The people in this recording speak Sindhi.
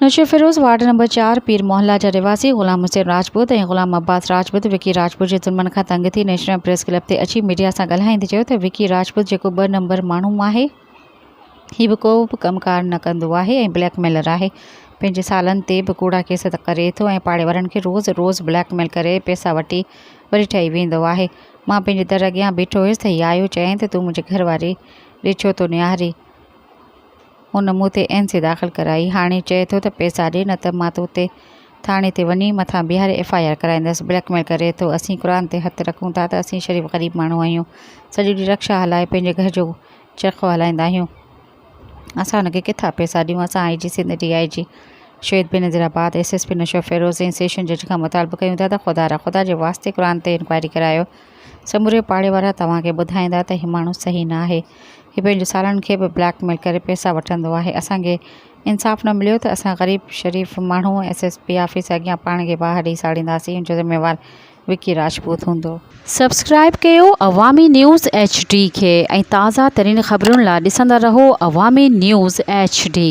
نوشهروفيروز وارڊ نمبر چار پير محلا جا رهواسي غلام حسين راجپوت ۽ غلام عباس راجپوت وڪي راجپوت جي ظلمن کان تنگ ٿي نيشنل پريس ڪلب تي اچي ميڊيا سان ڳالهائيندي چيو ته وڪي راجپوت جيڪو ٻه نمبر ماڻهو آهي هي به ڪو به ڪم ڪار نه ڪندو آهي ۽ بليڪ ميلر آهي پنهنجي سالن تي به ڪوڙا ڪيس ڪري ٿو ۽ پاڙي وارن کي روز روز بليڪ ميل ڪري پئسا وٺي وري ٺهي ويندو آهي مان پنهنجي در اڳيان بيٺو هيس ته هي آيو چيائين ته تون منهنجي گهر واري ڏي ڇو ٿو نهارين هن مون تي اين سي داخل ڪرائي، هاڻي چئي ٿو ته پئسا ڏي نه ته مان تو تي ٿاڻي تي وڃي مٿان بيهاري ايف I R ڪرائيندس، بليڪ ميل ڪري ٿو، اسين قرآن تي هٿ رکون ٿا ته اسين شريف غريب ماڻهو آهيون، سڄو ڏينهن رڪشا هلائي پنهنجي گهر جو چرخو هلائيندا آهيون، اسان هن کي ڪٿان پئسا ڏيون، اسان I G Sindh, D I G Shaheed Benazirabad, S S P Naushahro Feroze ۽ session جج کان مطالبو ڪيون ٿا ته خدارا خدا جي واسطي قرآن تي انڪوائري ڪرايو، سموري پاڙي وارا توهان کي ٻڌائيندا ته هي ماڻهو صحيح نه آهي. هي پنهنجي سالن کي به بليڪ ميل ڪري پئسا وٺندو آهي. اسان کي انصاف نه مليو ته اسان غريب شريف ماڻهو ايس ايس پي آفيس اڳيان پاڻ کي باهه ڏئي ساڙينداسين ان جو ذميوار وڪي راجپوت هوندو. سبسڪرائيب ڪيو عوامي نيوز ايڇ ڊي کي ۽ تازه ترين خبرن لا ڏسندا رهو عوامي نيوز ايڇ ڊي.